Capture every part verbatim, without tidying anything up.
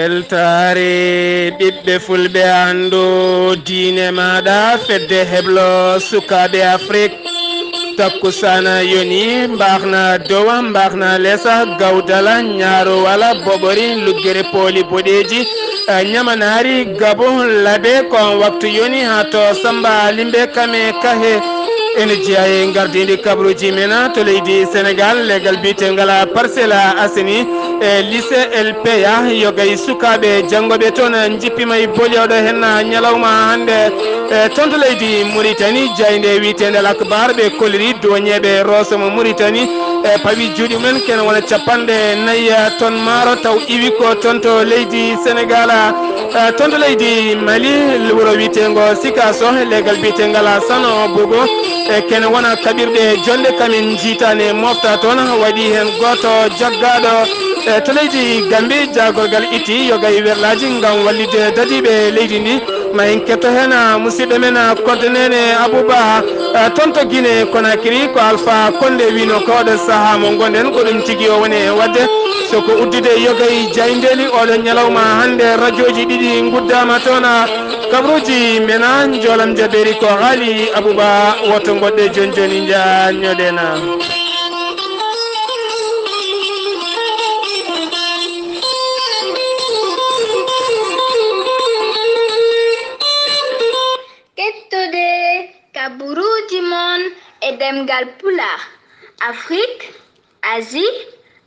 Weltaare ɓiɓɓe fulɓe, anndu diine maaɗa, fedde heblo sukaaɓe Afrik. Takkusana yoni, mbaxna dowa, mbaxna lesa, gawdala, ñaaro wala, boɓori, luggere pooli boɗeeji, eh, ñamanaari, gabo, labe, ko on waktu yoni haa to Samba Limbe Kame Kahe. Ene jeyaa e ngardiindi kabaruuji men to leydi Senegal, legal biyetengal Parcelles Assainies, e lycée L P A, yoga e sukaaɓe janngooɓe toon njippima e boli oɗo henna ñalawma hannde. E toon to leydi Mauritanie, jaaynde wiyeteende Al Akbar, ɓe kolliri doñeeɓe Rosso mo Mauritanie, e pawi juuɗe mumen kene wona capanɗe nayi ton maaro taw iwi ko toon to leydi Senegal. E toon to leydi Mali, wuro wiyeteengo Sikaso, legal biyeteengal Sano Bogo, e kene wona kaɓirɗe jonde kamin jiitaani mofta toon, waɗi heen gooto jaggaaɗo. E to leydi Gambi, jaagorgal itti yoga e werlaaji ngam wallitde dadiiɓe leydi ndi. Ma en ketto heen, ah, musidɗo men, ah, Kodde Neene Abouba, ah, toon to Guinée Conakry, ko Alpha Condé wino ko oɗo sahaa mo ngonɗen, ko ɗum tigi o woni e waɗde. So ko uddude yoga e jaayndeeli oɗo ñalawma hannde, rajooji ɗiɗi nguddaama toon, ah, kabaruuji men, ah, Njoolam Jabeeri ko haali Abouba, woto ngoɗɗe jooni jooni njaññoɗen. Kettude kabaruuji mon e ɗemngal Pulaar, Afrik, Asie,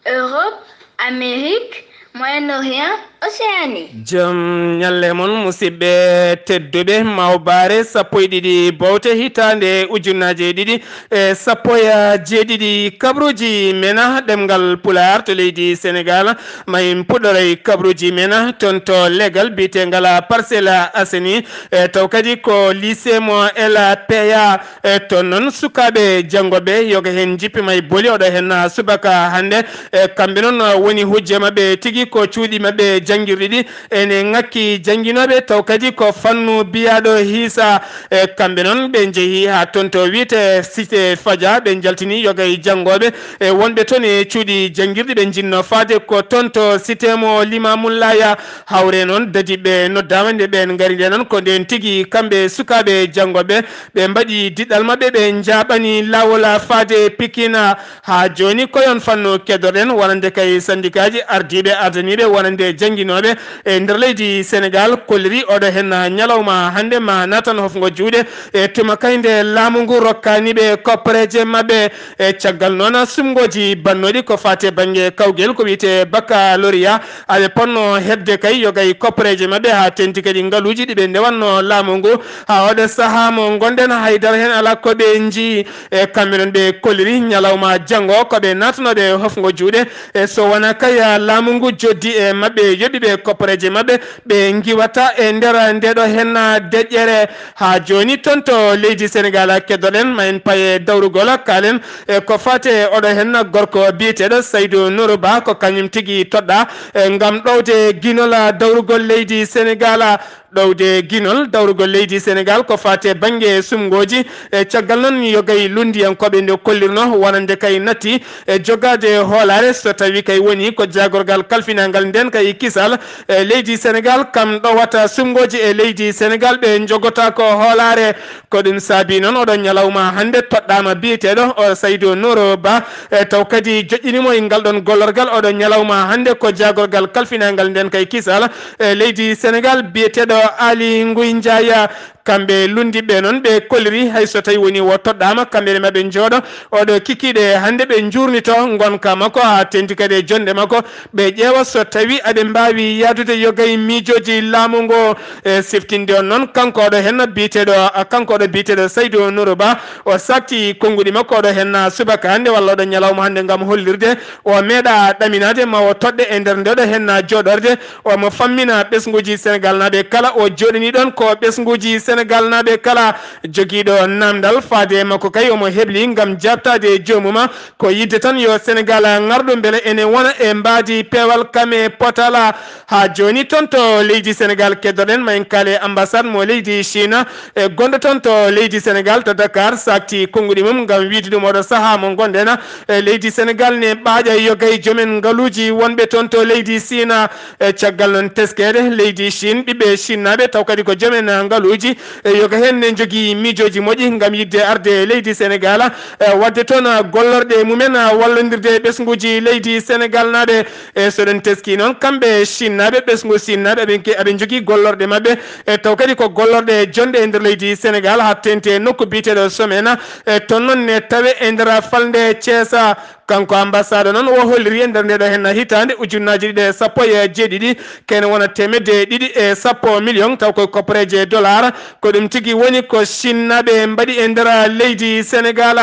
Europe, Amérique, Moyen-Orient, Océanie. Jam ñalle mon, musidɓe tedduɓe, mawbaare sappo e ɗiɗi bowte hitaande ujunnaaje ɗiɗi e sappo e jeeɗiɗi. Kabaruuji men ɗemngal Pulaar to leydi Senegal. Ma en puɗɗoroy kabaruuji men toon to legal biyeteengal Parcelles Assainies, e taw kadi ko lycée mo L P A. E toon noon sukaaɓe janngooɓe yoga heen njippima e boli oɗo heen subaka hannde. E kamɓe noon woni hujja maɓɓe tigi ko cuuɗi maɓɓe janngirɗi ɗi ene ŋakki jannginooɓe, taw kadi ko fannu biyaaɗo hiisa. E kamɓe noon ɓe njehi haa toon to wiyetee Cité Fadia, ɓe njaltini yoga e janngooɓe e wonɓe toon e cuuɗi janngirɗi, ɓe njinnoo faade ko toon to Cité mo Limamullaaya. Hawre noon dadiiɓe noddaama nde ɓeen ngari nde noon, ko ndeen tigi kamɓe sukaaɓe janngooɓe ɓe mbaɗi diɗɗal maɓɓe, ɓe njaaɓani laawol faade Pikine. Haa jooni, ko e oon fannu keddoɗen, wonande kay sandikaaji ardiiɓe ardaniiɓe wonande jannginooɓe e nder leydi Senegal kolliri oɗo heen ñalawma hannde ma naatan hofngo juuɗe e tuma kay nde laamu ngu rokkaani ɓe koppareeje maɓɓe. E caggal noon, sumngooji bannooɗi ko faati e bannge kawgel ko wiyetee baccalauréat, aɓe potnoo heɓde kay yoga e koppareeje maɓɓe haa teeŋti kadi ngaluuji ɗi ɓe ndewatnoo laamu ngu. Haa oɗo sahaa mo ngonɗen, haydara heen alaa ko ɓe njii. E kamɓe noon ɓe kolliri ñalawma janngo ko ɓe naatanooɓe hofngo juuɗe. E so wonaa kay, laamu ngu joddi e maɓɓe, yoɓi ɓe koppareeje maɓɓe, ɓe ngiwata e nder ndeeɗo heen deƴƴere. Haa jooni toon to leydi Senegal keddoɗen, ma en paye dawrugol, kaalen e ko faati e oɗo heen gorko biyeteeɗo Saydou Nourou Ba, ko kañum tigi toɗɗaa e ngam ɗowde ginol dawrugol leydi Senegal. Ɗowde ginol dawrugol leydi Senegal ko faati e bannge sumngooji. E caggal noon, yoga e lunndiyankooɓe nde kollirnoo wonande kay natti e jogaade hoolaare, so tawii kay woni ko jaagorgal kalfinaangal ndeen kay kisal e leydi Senegal, kam ɗowata sumngooji e leydi Senegal, ɓe njogota ko hoolaare. Ko ɗum saabii noon oɗo ñalawma hannde toɗɗaama biyeteeɗo o Saydou Nourou Ba, e taw kadi joƴƴini mo e ngal ɗoon gollorgal oɗo ñalawma hannde ko jaagorgal kalfinaangal ndeen kay kisal e leydi Senegal biyeteeɗo Aly Ngouille Ndiaye. Kamɓe lunndiiɓe noon ɓe kolliri, hay so tawii woni o toɗɗaama, kamɓe ne maɓe njooɗo oɗo kikiiɗe hannde, ɓe njuurnito ngonka makko haa teeŋti kadi e jonnde makko, ɓe ƴeewa so tawii aɓe mbaawi yahdude yoga e miijooji laamu ngu. E siftinde on noon, kanko oɗo heen biyeteeɗo, kanko oɗo biyeteeɗo Saydou Nourou Ba, o saakti konnguɗi makko oɗo heen subaka hannde walla oɗo ñalawma hannde ngam hollirde o meeɗaa ɗaminaade ma o toɗɗe e nder ndeeɗo heen jooɗorde. Omo fammina ɓesnguuji Senegal naaɓe kala. O jooɗanii ɗoon ko ɓesnguuji Senegaal naaɓe kala. Jogiiɗo naamndal faade e makko kay, omo hebli ngam jaabtaade e joomum. Ko yiɗde tan yo Senegaal ngarɗo mbele ene wona e mbaadi peewal kam e potal. Haa jooni toon to leydi Senegaal keddoɗen, ma en kaale ambassade mo leydi Chine e gonɗo toon to leydi Senegaal to Dakar, saakti konnguɗi mum ngam wiyde ɗum oɗo sahaa mo ngonɗen, e leydi Senegaal ne ɓaaƴa yoga e joomen ngaluuji wonɓe toon to leydi Chine. E caggal noon teskeede leydi Chine, ɓiɓɓe Chine naaɓe taw kadi ko joomen ngaluuji, e yoga heen ne njogii miijooji moƴƴi ngam yiɗde arde e leydi Senegaal, e waɗde toon gollorɗe mumen, wallondirde e ɓesnguuji leydi Senegaal naaɓe. E so ɗen teskii noon, kamɓe Chine naaɓe, ɓesngu Chine naaɓe, aɓe ke-, aɓe njogii gollorɗe maɓɓe, e taw kadi ko gollorɗe jonɗe e nder leydi Senegaal, haa teeŋti e nokku biyeteeɗo Somena, e toon noon ne tawe e nder falnde Thiès. Kanko ambassade noon o holliri e nder nde ɗo heen hitaande ujunnaaji ɗiɗi e sappo e jeeɗiɗi, kene wona teemedde ɗiɗi e sappo million, taw koye koppareeje dollar. Ko ɗum tigi woni ko Chine naaɓe mbaɗi e nder leydi Senegaal.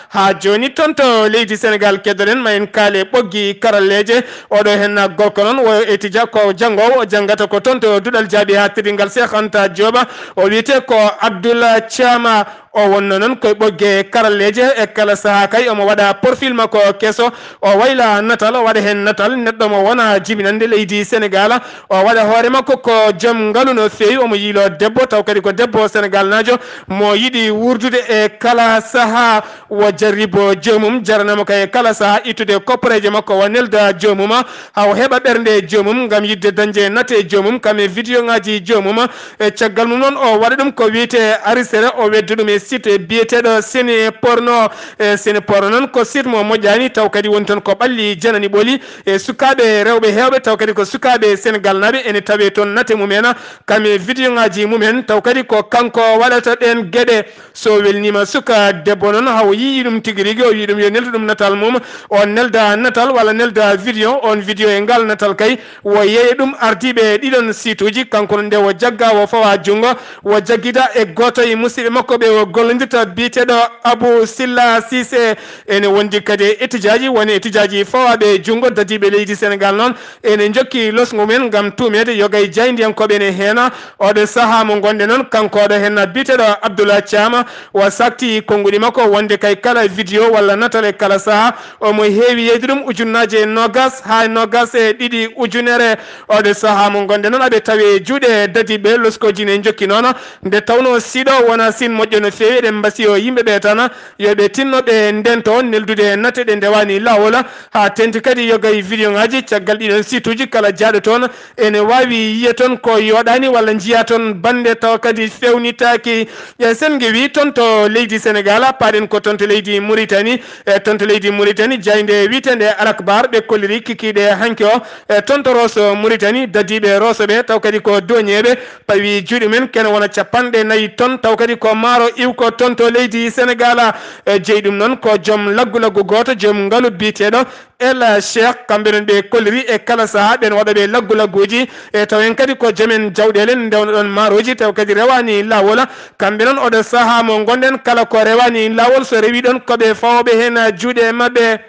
Haa jooni toon to leydi Senegaal keddoɗen, ma en kaale ɓoggi karalleeje. Oɗo heen gorko noon o etija ko janngoowo, o janngata ko toon to duɗal jaaɓi haa teddingal Cheikh Anta Diop. O wiyetee ko Abdoul Thiam. O wonnoo noon koye ɓogge karalleeje, e kala sahaa kay omo waɗa profil makko keso, o wayla natal, o waɗa heen natal neɗɗo mo wona jibinande leydi Senegaal, o waɗa hoore makko ko joom ngalu no feewi, omo yiiloo debbo, taw kadi ko debbo Senegaalnaajo mo yiɗi wuurdude e kala sahaa, o jarribo joomum, jaranaama kay e kala sahaa ittude koppareeje makko, o nelda joomum, haa o heɓa ɓernde joomum ngam yiɗde dañde nate joomum, kam e vidéoŋaaji joomum. E caggal mum noon, o waɗa ɗum ko wiyetee arisere, o wedda ɗum e site biyeteeɗo Sene Porno. E Sene Porno noon ko site mo moƴƴaani, taw kadi woni toon ko ɓalli janani ɓoli e sukaaɓe rewɓe heewɓe, taw kadi ko sukaaɓe Senegaal naaɓe ene tawee toon nate mum en, kam e vidéoŋaaji mum en, taw kadi ko kanko waɗata ɗeen geɗe. So welniima suka debbo noon, haa o yii ɗum tigi rigi, o wii ɗum yo neldu ɗum natal mum, o nelda natal walla nelda vidéo, on vidéo e ngal natal kay, o yeeya ɗum ardiiɓe ɗiɗon site uji, kanko noon nde o jagga, o fawa junngo, o jaggida e gooto e musidɓe makko ɓe o gollondirta biyeteeɗo Abou Silla Cissé. Ene wondi kadi e etijaaji, woni etijaaji fawaaɓe junngo dadiiɓe leydi Senegaal noon, ene njokki losngu men ngam tuumeede yoga e jaayndiyankooɓe ene heen. Oɗo sahaa mo ngonɗen noon, kanko oɗo heen biyeteeɗo Abdoulaye Thiam, o saakti konnguɗi makko wonde kay kala vidéo walla natal e kala sahaa, omo heewi yeeyde ɗum ujunnaaje noogas haa noogas e ɗiɗi ujunere. Oɗo sahaa mo ngonɗen noon, aɓe tawi e juuɗe dadiiɓe loskooji ne njokki noon. Nde tawnoo siɗo wona siin moƴƴo no feewi, eɗen mbasi o yimɓe ɓe tan, yo ɓe tinno ɓe ndento neldude nate ɗe ndewaani laawol, haa teeŋti kadi yoga e vidéoŋaaji caggal ɗiɗon site uji kala jaaɗo toon. Ene waawi yiya toon ko yooɗaani walla njiya toon bannde tawa kadi feewnitaaki. E sen ngewi toon to leydi Senegaal, paaɗen ko toon to leydi Muritani. E toon to leydi Muritani, jaaynde wiyeteende Al Akbar, ɓe kolliri kikiiɗe hanki o. E toon to Rosso Muritani, dadiiɓe Rosso ɓe, taw kadi ko dooñeeɓe, pawi juuɗe men kene wona capanɗe nayi toon, taw kadi ko maaro iwko toon to leydi Senegaal. E jeyi ɗum noon ko joom laggu laggu gooto, joom ngalu biyeteeɗo El Cheikh, kamɓe noon ɓe kolliri e kala sahaa ɓeen waɗooɓe laggu-lagguuji, e taw en kadi ko joomen jawɗeele ndewna ɗoon maarooji, taw kadi rewaani laawol. Kamɓe noon oɗo sahaa mo ngonɗen kala ko rewaani laawol, so rewii ɗoon ko ɓe fawooɓe heen juuɗe maɓɓe.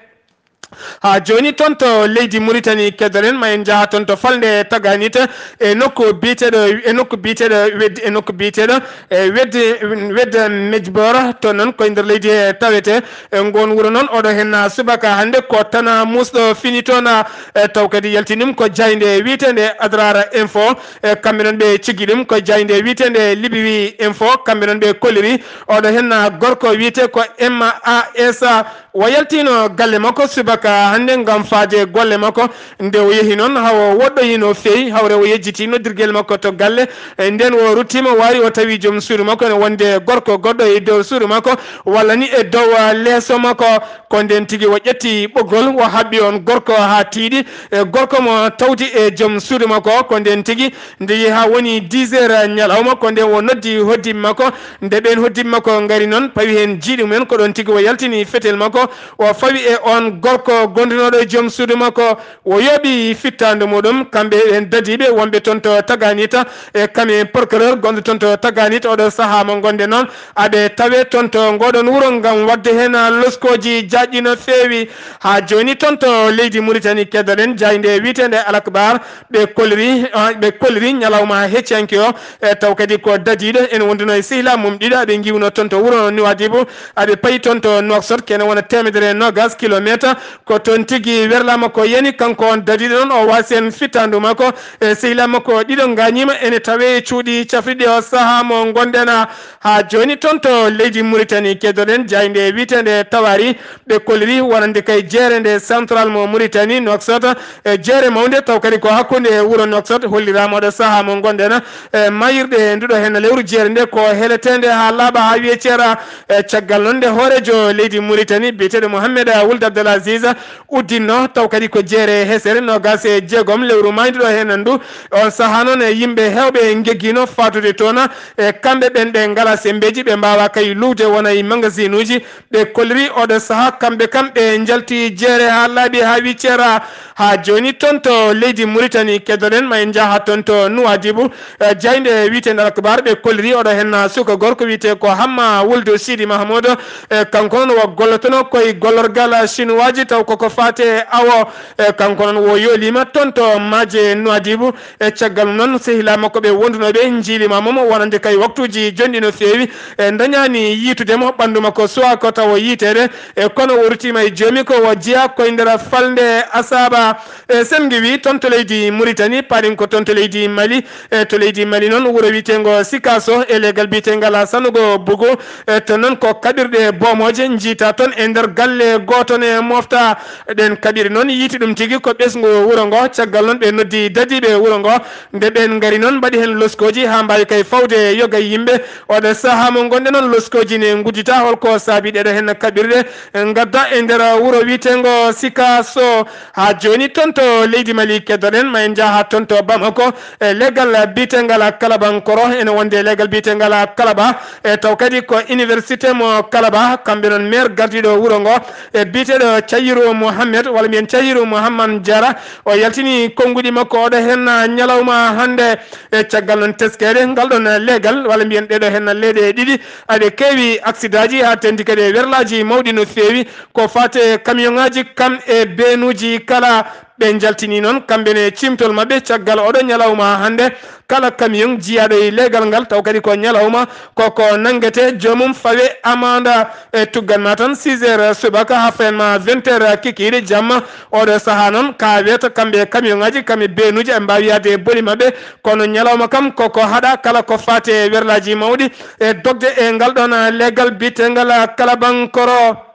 Haa jooni toon to leydi Muritani keddoɗen, ma en njaha toon to falnde Taganit e nokku biyeteeɗo, e nokku biyeteeɗo Weddi, e nokku biyeteeɗo e Weddi, Weddi Mejbor, toon noon koye nder leydi he tawetee. E ngoon wuro noon, oɗo heen subaka hannde ko tan muusɗo fini toon, e taw kadi yaltini ɗum ko jaaynde wiyeteende Adrara Info. E kamɓe noon ɓe ciggi ɗum ko jaaynde wiyeteende Libiwi Info, kamɓe noon ɓe kolliri oɗo heen gorko wiyetee ko M A S. O yaltino galle makko subaka hannde ngam faade golle makko. Nde o yehi noon, hawo woɗɗoyi no feewi, hawre o yejjiti noddirgel makko to galle. E nden o ruttiima, o ari o tawi joom suudu makko ene wonde gorko goɗɗo e dow suudu makko, walla ni e dow, ah, leeso makko. Ko nden tigi o ƴetti ɓoggol, o haɓɓi on gorko haa tiiɗi. E gorko mo tawti e joom suudu makko, ko nden tigi nde yehi haa woni dix heures ñalawma, ko nden o noddi hoddii makko. Nde ɓeen hoddii makko ngari noon, pawi heen jiiɗi mumen, ko ɗoon tigi o yaltini fetel makko, o fawi e oon gorko. o gondunooɗo e joom suudu makko, o yooɓi fittaandu muɗum. Kamɓe en dadiiɓe wonɓe toon to Taganita, e kam e procureur gonɗo toon to Taganita, oɗo sahaa mo ngonɗen noon, aɓe tawe toon to ngoɗon wuro ngam waɗde heen loskooji jaajɗi no feewi. Haa jooni toon to leydi Mauritanie, keddoɗen jaaynde wiyeteende Al Akbar, ɓe kolliri, ah, ɓe kolliri ñalawma hecciyanke o, e taw kadi ko dadiiɗo, ene wonduno e sehilaa mum ɗiɗo, aɓe ngiwno toon to wuro Nouadhibou, aɓe payi toon to Nouakchott, kene wona teemedere e noogas kilometer. Ko toon tigi werlaama ko yani, kanko on dadiiɗo noon, o waasi heen fittaandu makko, e sehilaa makko ɗiɗo ngaañiima, ene tawee e cuuɗi cafriɗi o sahaa mo ngonɗen. Haa jooni toon to leydi Mauritanie, keddoɗen jaaynde wiyeteende Tawari, ɓe kolliri wonande kay jeere nde central mo Mauritanie, Nouakchott, e jeere mawnde, taw kadi ko hakkunde wuro Nouakchott, holliraama oɗo sahaa mo ngonɗen, e mayirɗe nduɗo heen lewru jeere nde ko heleteende haa laaɓa haa wiyee ceera. E caggal noon nde hooreejo leydi Mauritanie biyeteeɗo Mohamed Wuld Abdel Aziz uddinno, taw kadi ko jeere hesere noogas e jeegom lewru maaynduɗo heen ndu, on sahaa noon e yimɓe heewɓe ngeggiino faatude toon, e kamɓe ɓen ɓe ngalaa semmbeeji, ɓe mbaawaa kay luwde wona e magasinuuji. Ɓe kolliri oɗo sahaa, kamɓe kam ɓe njalti jeere haa laaɓi haa wii ceera. Haa jooni toon to leydi Mauritanie, keddoɗen ma en njaha toon to Nouadhibou, e jaaynde wiyeteende Al Akbar, ɓe kolliri oɗo heen suka gorko wiyetee ko Hamma Wuldu Sidi Mahmoud. E kanko noon o gollotono koye gollorgal sinuwaaji, taw koko faate awo. E kanko noon o yooliima toon to maaje Nouadhibou. E caggal mum noon, sehilaa makko ɓe wondunooɓe njiiliima mo, mo wonande kay waktuuji jonɗi no feewi. E ndañaani yiitude mo, ɓanndu makko suwaa ko tawo yiiteede. E kono o rutiima e joomi ko o jeyaa koye nder falnde asaaba. E sen ngiwi toon to leydi Mauritanie, paɗen ko toon to leydi Mali. E to leydi Mali noon, wuro wiyeteengo Sikaso, e leegal biyeteengal Sanugo Bugu. E to noon ko kaɓirɗe boomooje, njiytaa toon e nder galle gooto ne mofta. Ɗeen kaɓiri noon yiiti ɗum tigi ko ɓesngu wuro ngo. Caggal noon ɓe noddi dadiiɓe wuro ngo. Nde ɓeen ngari noon, mbaɗi heen loskooji haa mbaawi kay fawde yoga e yimɓe. Oɗo sahaa mo ngonɗen noon, loskooji ne ngudditaa. Holko saabi ɗeɗo heen kaɓirɗe ngadda e nder wuro wiyeteengo Sikaso? Haa jooni toon to leydi Mali, keddoɗen ma en njaha toon to Bamako. E leegal biyeteengal Kalabankoro, ene wonde leegal biyeteengal Kalaba, e taw kadi ko université mo Kalaba, kamɓe noon maire gardiiɗo wuro ngo, e biyeteeɗo Cahiru Mohammed, walla mbiyen Cahiru Mohamman Diarra, o yaltini konnguɗi makko oɗo heen ñalawma hannde. E caggal noon teskeede ngal ɗoon leegal, walla mbiyen ɗeɗo heen leyɗe ɗiɗi, aɗe keewi aksidaaji haa teeŋti kadi e werlaaji mawɗi no feewi, ko faate kamiyonŋaaji kam e beenuuji kala. Ɓe njaltini noon kamɓe ne ciimtol maɓɓe caggal oɗo ñalawma hannde. Kala kamiyoŋ jiyaaɗo e leegal ngal, taw kadi ko ñalawma, koko nanngete, joomum fawe amanda. E tuggan ma tan six heures subaka haa fayan ma vingt heures kikiiɗe jamma. Oɗo sahaa noon, ka weeta kamɓe kamiyoŋaaji, kamɓe beenuuji, aɓe mbaawi yahde e boli maɓɓe, kono ñalawma kam koko haɗa kala ko faate e werlaaji mawɗi. E dogde e ngal ɗoon leegal biyeteengal Kalabankoro.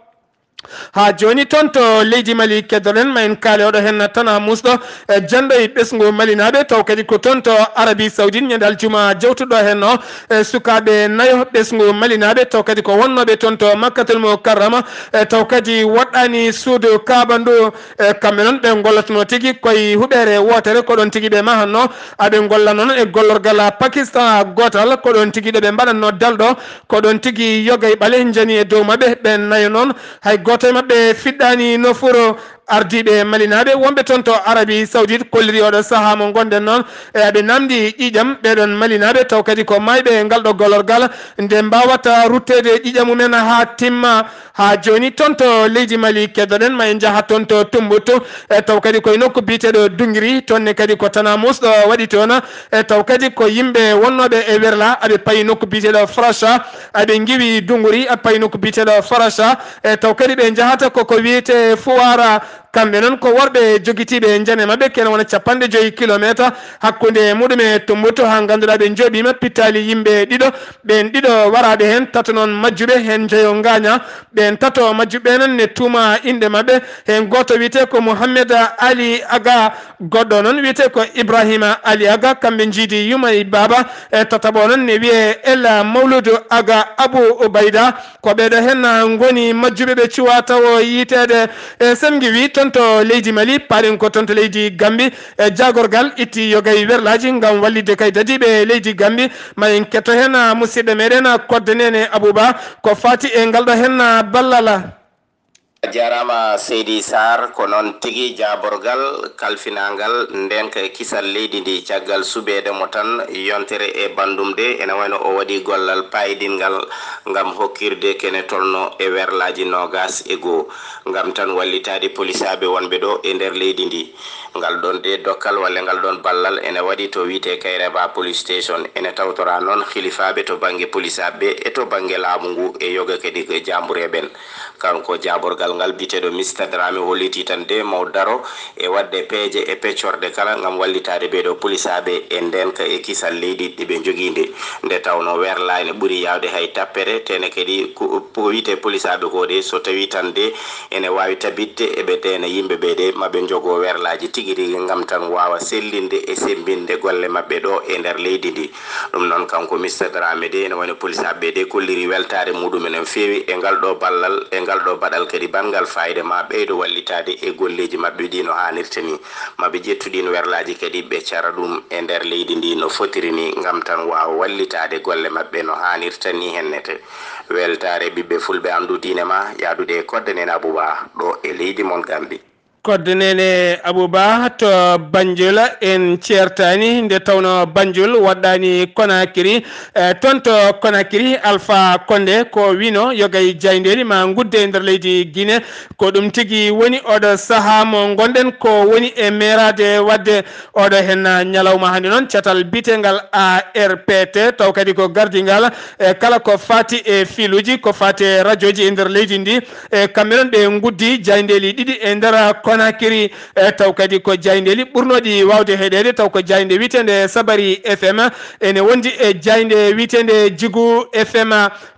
Haa jooni toon to leydi Mali, keddoɗen ma en kaale oɗo heen tana muusɗo, e janɗo e ɓesngu Malinaaɓe, taw kadi ko toon to Arabie Saoudite, ñande aljuma jawtuɗo heen o, e sukaaɓe nayo ɓesngu Malinaaɓe, taw kadi ko wonnooɓe toon to Makkatul Mukarrama, e taw kadi woɗɗaani suudu Kaaba ndu. E kamɓe noon ɓe ngollatnoo tigi koye huɓeere wootere, ko ɗoon tigi ɓe mahatnoo. Aɓe ngolla noon e gollorgal Pakistan gootal, ko ɗoon tigi ɗo ɓe mbaɗatnoo dalɗo, ko ɗoon tigi yoga e ɓale njani e dow maɓɓe. Ɓeen nayo noon, hay gooto e maɓɓe fiɗɗaani nofuru. Ardiiɓe Malinaaɓe wonɓe toon to Arabie Saoudite kolliri oɗo sahaa mo ngonɗen noon, e aɓe naamndi ƴiiƴam ɓeeɗoon Malinaaɓe, taw kadi ko maayɓe ngal ɗo gollorgal, nde mbaawata rutteede ƴiiƴam mumen haa timma. Haa jooni toon to leydi Mali, keddoɗen ma en njaha toon to Tumbuttu, e taw kadi koye nokku biyeteeɗo Dungiri, toon ne kadi ko tana muusɗo waɗi toon, e taw kadi ko yimɓe wonnooɓe e werla, aɓe payi nokku biyeteeɗo Farasha, aɓe ngiwi Dunguri, aɓe payi nokku biyeteeɗo Farasha, e taw kadi ɓe njahata koko wiyetee Fuwara. Kamɓe noon ko worɓe jogitiiɓe njane maɓɓe, kene wona capanɗe joyi kilometer hakkunde muɗum e Tumbuttu, haa ngannduɗaa ɓe njooɓiima pittaali yimɓe ɗiɗo. Ɓeen ɗiɗo waraaɓe heen, tato noon majjuɓe, heen njoyo ngaaña. Ɓeen tato majjuɓe noon ne tuuma inɗe maɓɓe. Heen gooto wiyetee ko Mohammed Ali Aga, goɗɗo noon wiyetee ko Ibrahima Ali Aga. Kamɓe njiidi yumma e baaba. E tataɓo noon ne wiyee El Mawludu Aga Abu Ubayda. Ko ɓeeɗo heen ngoni majjuɓe ɓe cuwaa tawo yiiteede. E sen ngiwi toon to leydi Mali, paaɗen ko toon to leydi Gambi. E jaagorgal itti yoga e werlaaji ngam wallitde kay dadiiɓe leydi Gambi. Ma en ketto heen musidɗo meeɗen Kodde Neene Abuba ko faati e ngal ɗo heen ballal. A jaaraama Seydi Saar, ko noon tigi jaaborgal kalfinaangal ndeenka e kisal leydi ndi caggal suɓeede mo tan yontere e banndum nde ene wayno o waɗi gollal paayidinngal ngam hokkirde kene tolno e werlaaji noogas e goo ngam tan wallitaade polisaaɓe wonɓe ɗo e nder leydi ndi. Ngal ɗoon de dokkal walla ngal ɗoon ballal ene waɗi to wiyetee Kairaba Police Station. Ene tawtoraa noon hilifaaɓe to bannge polisaaɓe e to bannge laamu ngu e yoga kadi e jaambureeɓe en. Kanko jaaborgal ngal biyeteeɗo Mister Dramé hollitii tan de maw daro e waɗde peeje e peccorde kala ngam wallitaade ɓee ɗoo polisaaɓe e ndeenka e kisal leydi ɗi ɓe njogii nde. Nde tawnoo werlaani ɓuri yaawde hay tappere, tene kadi ko, ko wiyetee polisaaɓe ko de so tawii tan de ene waawi tabitde e ɓe teena yimɓe ɓee de ma ɓe njogoo werlaaji tigi rigi ngam tan waawa sellinde e semmbinde golle maɓɓe ɗo e nder leydi ndi. Ɗum noon kanko Mister Dramé de ene wayno polisaaɓe ɓee de kolliri weltaare muɗum enen feewi e ngal ɗo ballal, e ngal ɗo baɗal kadi banngal fayida ma ɓeydo wallitaade e golleeji maɓɓe ɗi no haanirta ni. Ma ɓe ƴettu ɗiin werlaaji kadi ɓe cara ɗum e nder leydi ndi no fotiri ni ngam tan waawa wallitaade golle maɓɓe no haanirta ni hennete. Weltaare ɓiɓɓe fulɓe anndu diine ma yaadude e kodde nene Abuba ɗo e leydi mon Gambi. Kodde nene Abuba to Banjul en ceertaani nde tawno Banjul waɗɗaani Konakiri. E, toon to Konakiri Alpha Konde ko wino yogay jayndeli ma ngudde e nder leydi Guinée. Ko ɗum tigi woni oɗo sahaa mo ngonɗen ko woni e meeraade waɗde oɗo hen ñalawma hannde noon catal biyetengal A R P T taw kadi ko gardingal e kala ko faati e filuuji ko faati e rajoji e nder leydi ndi. E kamɓe noon ɓe nguddi jayndeli ɗiɗi e nder Konakiri. E taw kadi ko jayndeli ɓurnooɗi waawde heɗeede taw ko jaynde wiyeteende Sabari F M ene wondi e jaynde wiyeteende Jigu F M.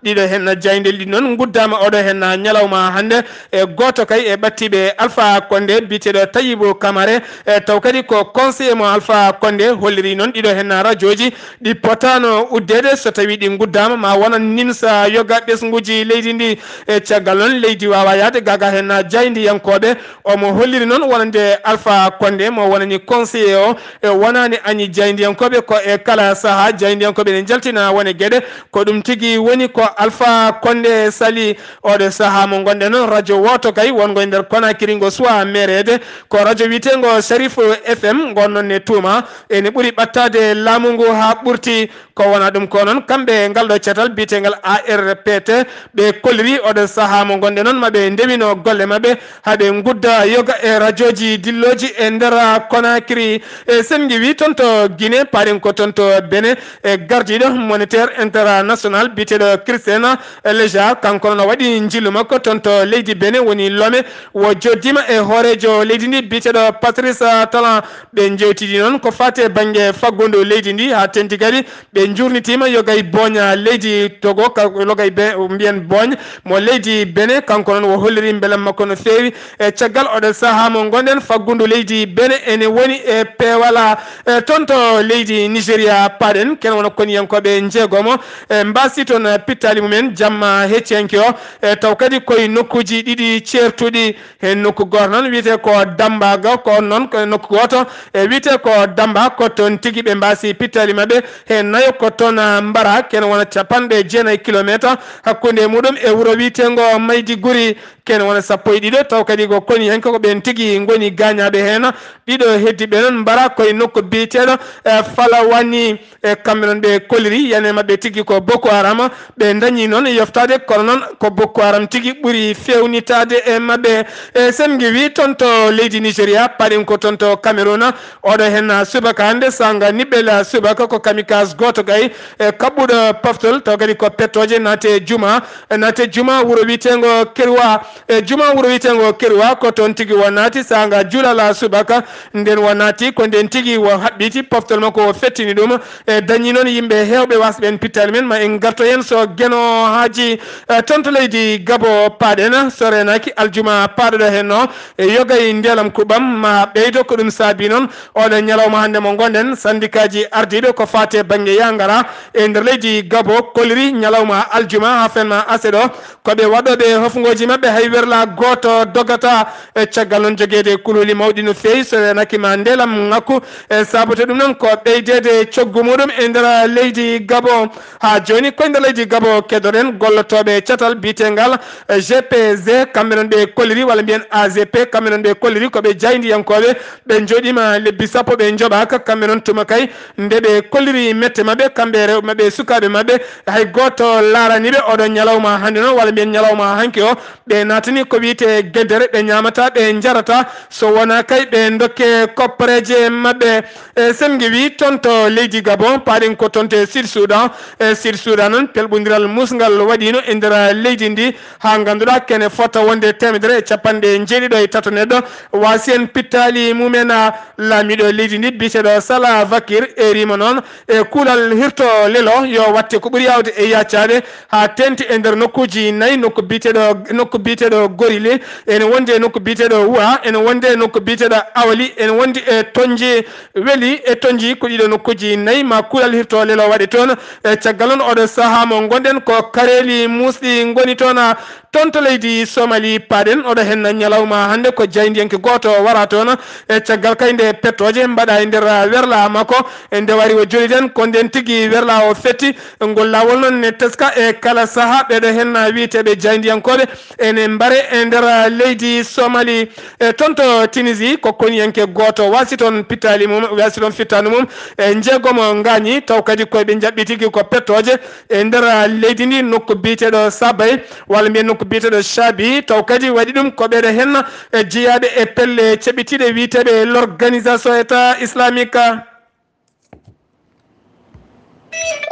Ɗiɗo hen jayndeli ɗi noon nguddaama oɗo hen ñalawma hannde. E gooto kay e ɓattiiɓe Alpha Konde biyeteeɗo Tayibu Kamare, e taw kadi ko conseiller mo Alpha Konde holliri noon ɗiɗo hen rajoji ɗi potaano uddeede so tawii ɗi nguddaama ma wonan nimsa yoga ɓesnguuji leydi ndi. E caggal noon leydi waawa yahde gaga hen jayndiyankooɓe. Omo holliri noon wonande Alpha Konde mo wonani conseiller o e wonaani añi jayndiyankooɓe ko e kala sahaa jayndiyankooɓe ne njaltina wone geɗe. Ko ɗum tigi woni ko Alpha Konde sali oɗo sahaa mo ngonɗen noon radio wooto kay wongo e nder Konakiri ngo suwaa meereede ko radio wiyeteengo Sharif F M ngon noon ne tuuma ene ɓuri ɓattaade laamu ngu haa ɓurti. Ko wona ɗum ko noon kamɓe ngal ɗo catal biyetengal A R P T ɓe kolliri oɗo sahaa mo ngonɗen noon maɓe ndewino golle maɓɓe haa ɓe ngudda yoga e rajoji dillooji e nder Konakiri. E sen ngiwi toon to Guinée paaɗen ko toon to Benin e gardiiɗo Moniteur International biyeteeɗo Christian Lejar kanko noon o waɗi njillu makko toon to leydi Benin woni Lomé wo jooɗdiima e hooreejo leydi ndi biyeteeɗo Patrice Talon. Ɓe njewtidi noon ko faati e bannge faggundu leydi ndi haa teŋti kadi ɓe njuurnitiima yogay booña leydi Togo ka logay be mbiyen booñ mo leydi Benin kanko noon o holliri mbelam makko no feewi. E caggal oɗo sahaa mo ngonɗen faggundu leydi Benin ene woni e peewala. E toon to leydi Nigeria paaɗen ken wona koniyankooɓe njeegomo e mbaasi toon pittaali mumen jamma hecciyanke o. E taw kadi koye nokkuuji ɗiɗi ceertuɗi. Heen nokku gooto noon wiyetee ko Dammba ga, ko noon ko nokku gooto e wiyetee ko Dammba, ko toon tigi ɓe mbaasi pittaali maɓɓe. Heen nayo ko toon, ah, Mbara, kene wona capanɗe jeenayi kilomeeter hakkunde muɗum e wuro wiyeteengo Maydi Guri, kene wona sappo e ɗiɗo, taw kadi ko koniyanke ko ɓeen tigi ngoni gaañaaɓe heen. Ɗiɗo heddiiɓe noon Mbara koye nokku biyeteeɗo, eh, Falawani. E kamɓe noon ɓe kolliri, yiyannde maɓɓe tigi ko Boko Haram. Ɓe ndañi noon yoftaade, kono noon ko Boko Haram tigi ɓuri feewnitaade e maɓɓe. E sen ngiwi toon to leydi Nigeria, paaɗen ko toon to Cameroun. Oɗo heen subaka hannde, saanga niɓɓel subaka ko kamikaze gooto gay, e kaɓɓuɗo paftol, taw kadi ko pettooje naate juma, naate juma wuro wiyeteengo Kerwa. E juma wuro wiyeteengo Kerwa, ko toon tigi o naati saanga juulal subaka. Nden o naati, ko nden tigi o haɓɓiti poftol makko, o fettini ɗum. E dañi noon yimɓe heewɓe wasɓe en pittaali men, ma en ngarto heen so Geno Haaji, e, toon to leydi Gabo paaɗen, so reenaaki aljuma paaɗuɗo heen o, e yogay ndeelam kuɓam ma ɓeydo. Ko ɗum saabi noon oɗo ñalawma hannde mo ngonɗen, sandikaaji ardiiɓe ko faati e bannge yangara e nder leydi Gabo kolliri ñalawma aljuma haa fen ma aset o, ko ɓe waɗooɓe hofngooji maɓɓe hay werla gooto dogata. E caggal noon jogeede kulhuli mawɗi no feewi, so weenaki ma ndelam ŋakku. E sabote ɗum noon ko ɓeydeede coggu muɗum e nder leydi Gabon. Haa jooni koye nder leydi Gabon kedoɗen gollotooɓe catal biyetengal G P Z, kamɓe noon ɓe kolliri, walla mbiyen A G P, kamɓe noon ɓe kolliri ko ɓe jaayndiyankooɓe. Ɓe njooɗiima lebbi sappo ɓe njoɓaaka, kamɓe noon tuma kay nde ɓe kolliri mette maɓɓe, kamɓe e rewɓe maɓɓe e sukaaɓe maɓɓe, hay gooto laarani ɓe. Oɗo ñalawma hannde noon, walla mbiyen ñalawma hanki o, ɓe naatani ko wiyetee geddere, ɓe ñaamata, ɓe njarata, so wonaa kay ɓe ndokke koppareeje maɓɓe. E sen ngiwii toon to leydi Gabon, paaɗen ko toon to e Sud Soudan. E Sud Soudan noon, pelɓondiral musngal waɗiino e nder leydi ndi, haa ngannduɗaa kene fota wonde teemedere e capanɗe njeeɗiɗo e tato neɗɗo waasi heen pittaali mumen. A, laamiiɗo leydi ndi biyeteeɗo Salva Kiir eeriima noon e kuulal hirto lelo yo watte ko ɓuri yaawde e yaacaade, haa teeŋti e nder nokkuuji nayi, nokku biyeteeɗo, nokku biyeteeɗo Gorili, ene wondi e nokku biyeteeɗo Wuha, ene wondi e nokku biyeteeɗo Awali, ene wondi e Tonji Weli, e Tonji. Ko ɗiɗo nokkuuji nayi ma kuulal hirto lelo waɗe toon. E caggal noon oɗo sahaa mo ngonɗen ko kareeli muusɗi ngoni toon, a, toon to leydi Somali paaɗen. Oɗo heen ñalawma hannde ko jaayndiyanke gooto wara toon. E caggal kay nde pettooje mbaɗa e nder werla makko, e nde wari o joliɗen ko nden tigi werla o fetti. Ngol laawol noon ne teska e kala sahaa. Ɓeeɗo heen wiyeteeɓe jaayndiyankooɓe ene mbare e nder leydi Somali. E toon to Tunisie ko koniyanke gooto waasi toon pittaali mum, waasi toon fittaandu mum. E njeegomo ngaañi, taw kadi koye ɓe njaɓɓi tigi ko pettooje e nder leydi ndi, nokku biyeteeɗo Sabay, walla mbiyen nokku biyeteeɗo Chabi, taw kadi waɗi ɗum ko ɓeeɗo heen e jeyaaɓe e pelle ceɓitiiɗe wiyeteeɓe l'organisation État islamique.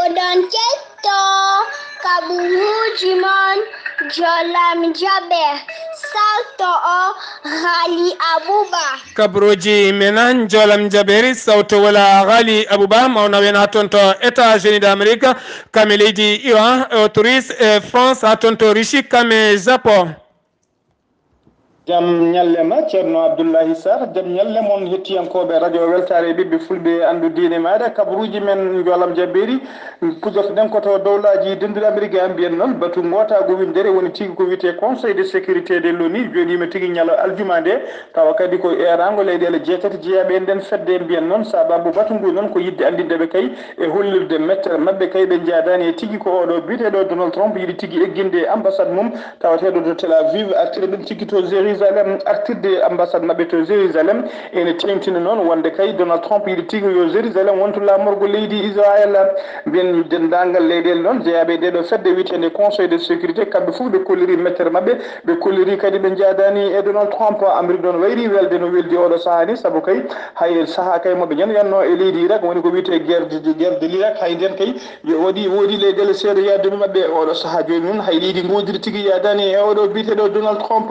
Oɗon keɗto kaɓuruuji mon Jolam Jaɓe, sarto o Ghali Abuba. Kaɓuruuji men Jolam Jaɓeeri, sawto wala Ghali Abuba, mawna wen haa toon to États-Unis d'Amérique, kame leydi Iran, Autriche e France, haa toon to Russie, kame Japon. Jam ñalle ma, Ceerno Abdullahi Sarr. Jam ñalle mon, hettiyankooɓe Radio Weltaare e ɓiɓɓe Fulɓe e anndu diine maaɗa. Kabaruuji men Njoolam Jabeeri, pujartoɗen ko to Dowlaaji Dennduɗi Amerik. A mbiyen noon, batu ngootaagu winndere woni tigi ko wiyetee Conseil de sécurité de l'ONU, jooɗiima tigi ñalo aljuma nde, tawa kadi ko eeraango leyɗeele jeetati jeyaaɓe e nden fedde. Mbiyen noon, sababu batu ngu noon ko yiɗde anndinde ɓe kay e hollirde mettere maɓɓe kay ɓe njaadaani e tigi ko oɗo biyeteeɗo Donald Trump yiɗi tigi egginde e ambassade mum tawateeɗo to Tel Aviv, artira ɗum tigi to Jérusalem. Artirde ambassade maɓɓe to Jérusalem ene teeŋtina noon wonde kay Donald Trump yiɗi tigi yo Jérusalem wontu laamorgo leydi Israel. Mbiyen denndaangal leyɗeele noon jeyaaɓe e ɗeeɗo fedde wiyeteende Conseil de sécurité, kamɓe fof ɓe kolliri mettere maɓɓe, ɓe kolliri kadi ɓe njaadaani e Donald Trump. Amérique noon wayri welde no weldi oɗo sahaa ni, sabu kay hay sahaa kay mo ɓe ñanyanno e leydi Irak, woni ko wiyetee guerre de, guerre de l'Irak, hay nden kay yo waɗi, woodi leyɗeele seeɗa yaadduɓe maɓɓe e oɗo sahaa. Jooni noon hay leydi ngoodiri tigi yaadaani e oɗo biyeteeɗo Donald Trump.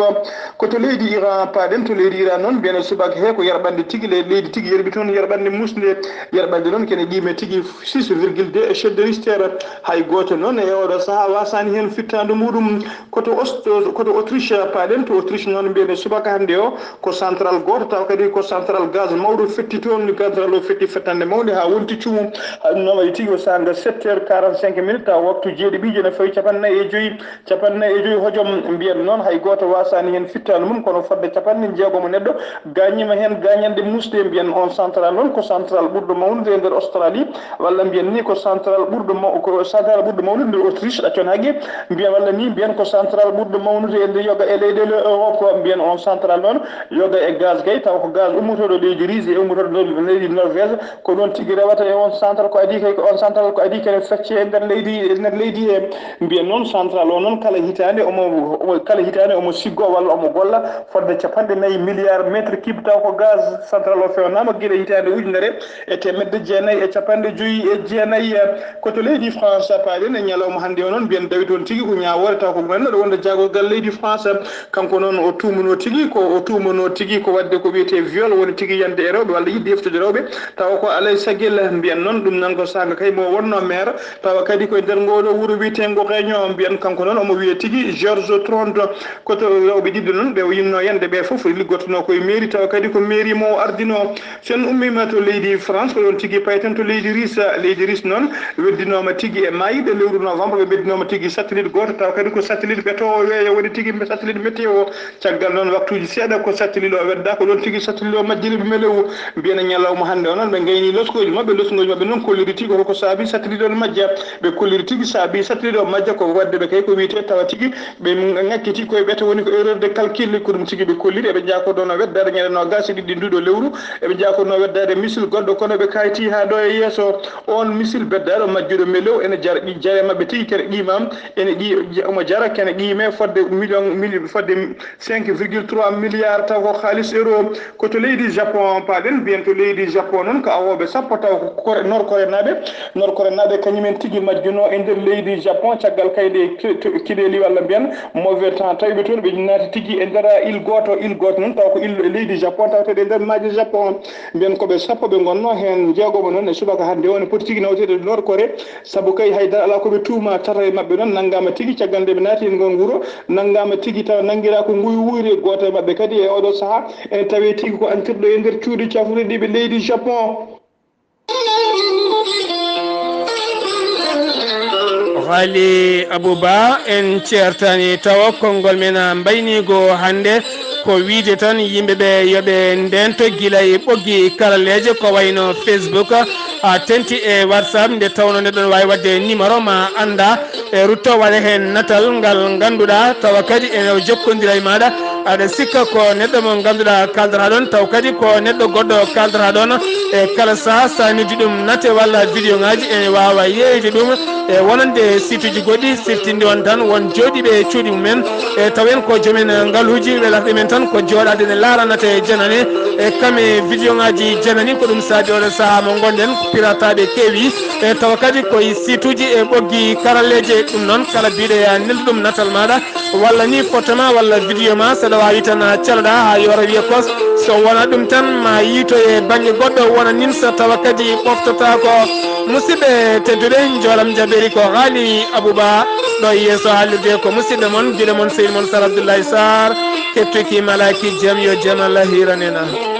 Ko to leydi Iran paaɗen, to leydi Iran noon mbiyen subaka he ko yerɓande tigi, le-, leydi tigi yerɓi toon yerɓande musnde. Yerɓande noon kene qiime tigi six virgule deux échelle de Richter. Hay gooto noon e oɗo sahaa waasaani heen fittaandu muɗum. Koto Ost-, koto Autriche paaɗen, to Autriche noon mbiyen e subaka hannde o ko central gooto, tawa kadi ko central gaz mawɗo fetti toon. Central o fetti fettande mawnde haa wonti cuumu. Haa ɗum noon waɗi tigi ko saanga sept heures quarante-cinq minutes, tawa waktu jeeɗiɓiijo ene fawi capanɗe nayi e joyi, capanɗe nayi e joyi hojom. Mbiyen noon hay gooto waasaani heen fittaandu mum, kono fodde capanɗe jeegomo neɗɗo gaañiima heen gaañanɗe muusɗe. Mbiyen on central noon ko central ɓurɗo mawnude e nder Australie, walla mbiyen ni ko central ɓurɗo maw-, ko central ɓurɗo mawnude nder Autriche, ɗaccon haqqe. Mbiyen walla ni mbiyen ko central ɓurɗo mawnude e nder yoga e leyɗeele Europe. Mbiyen on central noon yoga e gaz kay, taw ko gaz ummotooɗo leydi Russie e ummotooɗo leydi Norvège, ko ɗoon tigi rewata e on central. Ko adii kay, ko on central ko adii kene fecce e nder leydi, e nder leydi he. Mbiyen noon central o noon kala hitaande omo, omo, kala hitaande omo siggoo walla omo golla fodde capanɗe nayi milliard mètre cube, taw ko gaz. Central o fewnaama gila hitaande ujunere e teemedde jeenayi e capanɗe joyi e jeenayi. Ko to leydi France paaɗen e ñalawma hannde o noon, mbiyen dawi toon tigi ko ñaawoore, taw ko ganduɗo wonde jaagorgal leydi France. Kanko noon o tuumanoo tigi ko, o tuumanoo tigi ko waɗde ko wiyetee viol, woni tigi yande e rewɓe walla yiɗde heftude rewɓe, tawa ko alay sagel. Mbiyen noon ɗum noon ko saanga kay mo wonno maire, tawa kadi koye nder ngooɗo wuro wiyeteengo Réunion. Mbiyen kanko noon omo wiyee tigi Georges Trond. Ko to rewɓe ɗiɗo noon ɓe O yinnoo yande ɓe fof liggotonoo koye mairie, tawa kadi ko mairie mo o ardinoo. So en ummiima to leydi France, ko ɗoon tigi payten to leydi Ris. Leydi Ris noon weddinooma tigi e maayde lewru novembre, ɓe mbeddinooma tigi satellite gooto, tawa kadi ko satellite ɓetoowo weeyo woni tigi satellite météo. Caggal noon waktuuji seeɗa ko satellite o wedda, ko ɗoon tigi satellite o majjiri melewu. Mbiyen e ñalawma hannde o noon ɓe ngayni loskooji maɓɓe, loskooji maɓɓe noon kolliri tigi holko saabi satellite o majja. Ɓe kolliri tigi saabi satellite o majja ko wadde ɓe kay ko wiyetee tawa tigi ɓe ngakkiti koye ɓeto woni ko erreur de calcul, ko ɗum tigi ɓe kolliri. Eɓe njakorno no weddaade ñande noogaas e ɗiɗi nduɗo lewru, eɓe njakorno weddaade missile goɗɗo, kono ɓe kayti haa ɗo e yeeso. On missile beddaaɗo majjuɗo melew ene jar-, jare maɓɓe tigi kene qiimam, ene qi-, omo jara kene qiime fodde million, mil-, fodde cinq virgule trois milliards taw ko kaalis euro. Ko to leydi Japon paaɗen, mbiyen to leydi Japon noon ko awooɓe sappo taw ko Kore-, Nord Koreanaaɓe. Nord Koreanaaɓe kañumen tigi majjuno e nder leydi Japon caggal kayde ki-, to-, kiɗeeli walla mbiyen mauvais temps tawi ɓe toon ɓe naati tigi e nder il gooto, il gooto noon taw ko il leydi Japon tawateeɗo e nder maaje Japon. Mbiyen ko ɓe sappo ɓe ngonno heen, jeegomo noon e subaka hannde o ne poti tigi nawteede Nord Kore, sabu kay haydara alaa ko ɓe tuuma. Tato e maɓɓe noon nanngaama tigi caggal nde ɓe naati e ngol wuro, nanngaama tigi tawa nanngiraa ko nguywoyri. Gooto e maɓɓe kadi e oɗo sahaa ene tawee tigi ko antirɗo e nder cuuɗi cafruɗi ɗi ɓe leydi Japon. Haali Abou Ba, en ceertani tawa konngol men mbayniigo hannde ko wiyde tan yimɓe ɓe yo ɓe ndeento gila e ɓoggi karalleeje ko wayno Facebook, haa teeŋti e WhatsApp, nde tawnoo neɗɗo no waawi waɗde numéro ma anndaa, e rutto waɗa heen natal ngal ngannduɗaa tawa kadi ene jokkondira e maaɗa, aɗa sikka ko neɗɗo mo ngannduɗaa kaaldataa ɗoon taw kadi ko neɗɗo goɗɗo kaaldataa ɗoon. E kala sahaa so a noddi ɗum nate walla vidéo ŋaaji ene waawa yeeyde ɗum e wonande site uji goɗɗi, siftindiron tan won jooɗiiɓe e cuuɗi mumen e tawen ko joomen ngaluuji, welatɓe men tan ko jooɗaade ene laara nate janane e kame vidéo ŋaaji janani. Ko ɗum saabi oɗo sahaa mo ngonɗen pirataaɓe keewi e tawa kadi koye site uji e ɓoggi karalleeje. Ɗum noon kala biɗo ya neldu ɗum natal maaɗa walla ni photo ma walla vidéo ma, saɗa waawi tan caloɗa haa yoora wiya kos. So wona ɗum tan ma yiitoye bannge goɗɗo wona nimsa tawa kadi ɓoftotaako. Musidɓe tedduɓe, njoolam jaɓeeri ko haali Abou Ba ɗo yeeso haalirde ko musidɗo mon giɗo mon sehil mon Sar Abdoulaye Sarr, kettuki malaki jam yo jam Allah hiiranena.